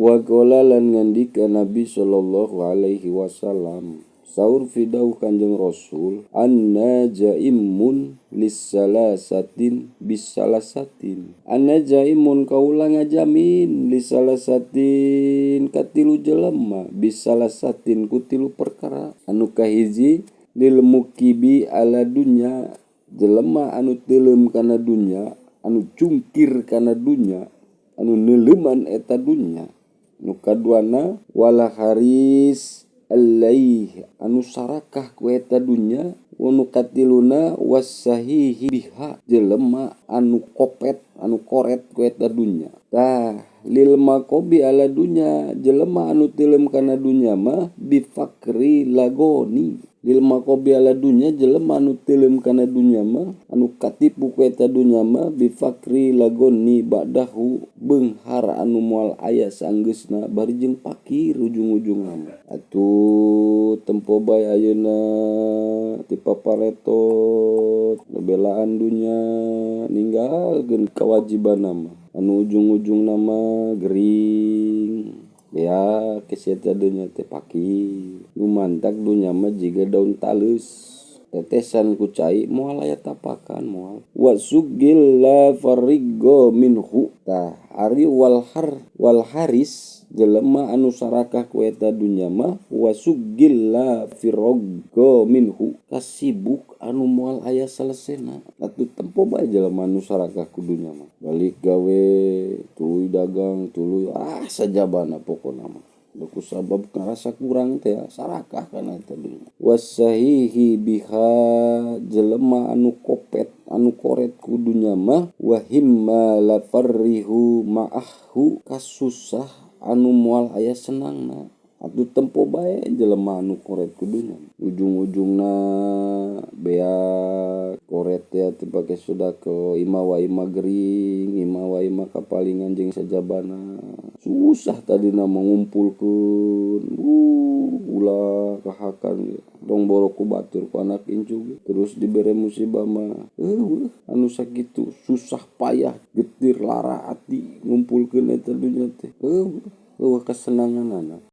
Wa qala lan ngandika Nabi sallallahu alaihi wasallam, saur fidau Kanjeng Rasul, anna jaimun lisalasatin bisalasatin, anna jaimun kaula ngajamin, lisalasatin katilu jelema, bisalasatin ku tilu perkara. Anu kahiji, lil mukibi ala dunya, jelema anu teuleum kana dunya, anu cungkir kana dunya, anu neuleuman eta dunya. Nu kaduana, wala haris alaih, anu sarakah ku eta dunya. Nu katiluna, wasahihi biha, jelema anu kopet, anu koret ku eta dunya. Tah, lil makobi ala dunya, jelema anu teuleum kana dunya mah bifakri lagoni. Lil makobi ala dunya, jelema anu teuleum kana dunya mah, anu katipu ku eta dunya mah, bifakri lagoni ba'dahu, beunghar anu moal aya saenggeusna, bari jeung pakir ujung-ujungna mah. Atuh tempo bae ayeuna ti paparetot bebelaan dunya, ninggalkeun kewajibanna mah, anu ujung-ujungna mah gering, beak si eta dunya teh, pakir. Nu mantak dunya mah jiga daun taleus, tetesan ku cai moal aya tapakan, moal. Wa sugil la fariggo minhu. Tah, ari wal har wal haris, jelema anu sarakah ku eta dunya mah, wasugil la firoggo minhu, kasibuk anu moal aya salesena. Atuh tempo bae jelema anu sarakah ku dunya mah, balik gawe tuluy dagang, tuluy sajabana pokona mah. Ku sabab ngarasa kurang teh, sarakah kana eta dunya. Wasahihi biha, jelema anu kopet, anu koret ku dunya mah, wahimma la farrihu ma'ahu, kasusah anu moal aya senangna. Atuh tempo bae jelema anu koret ku dunya, ujung-ujungna beak koret teh dipake sedekah, imah wa imah gering, imah wa imah kapalingan jeung sajabana. Susah tadina mah ngumpulkeun, ulah kahakan tong boro ku batur, ku anak incu ge. Terus dibere musibah mah euweuh anu sakitu susah payah, getir lara ati ngumpulkeun eta dunya teh, euweuh, euweuh kasenanganana.